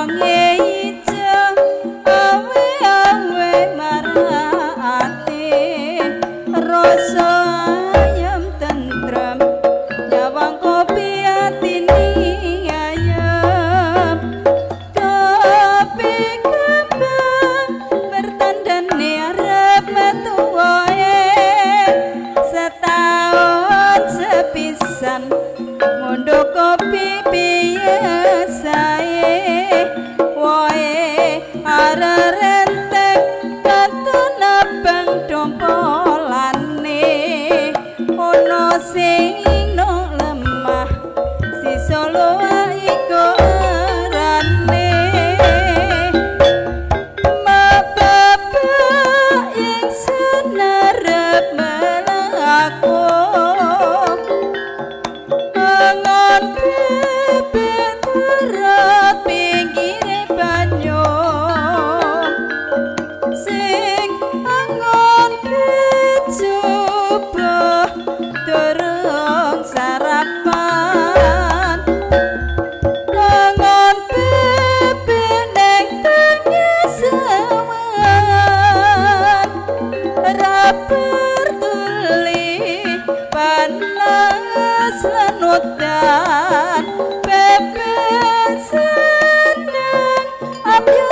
Wonge ijo awe-awe marate rasa ayem tentrem nyawang kopi atine ayem kopi kembang bertandane arep metu wae setahun sepisan ngondo kopi biasae wae arep rentek katon abang dompolane ono sing no lemah sisa luwak iku arane mababa ingsun arep mlaku angon bebek darat pinggire banyu sing angon kecoba durung sarapan angon bebek neng tengah sawan ra peduli panas lan udan bebek seneng ambyar.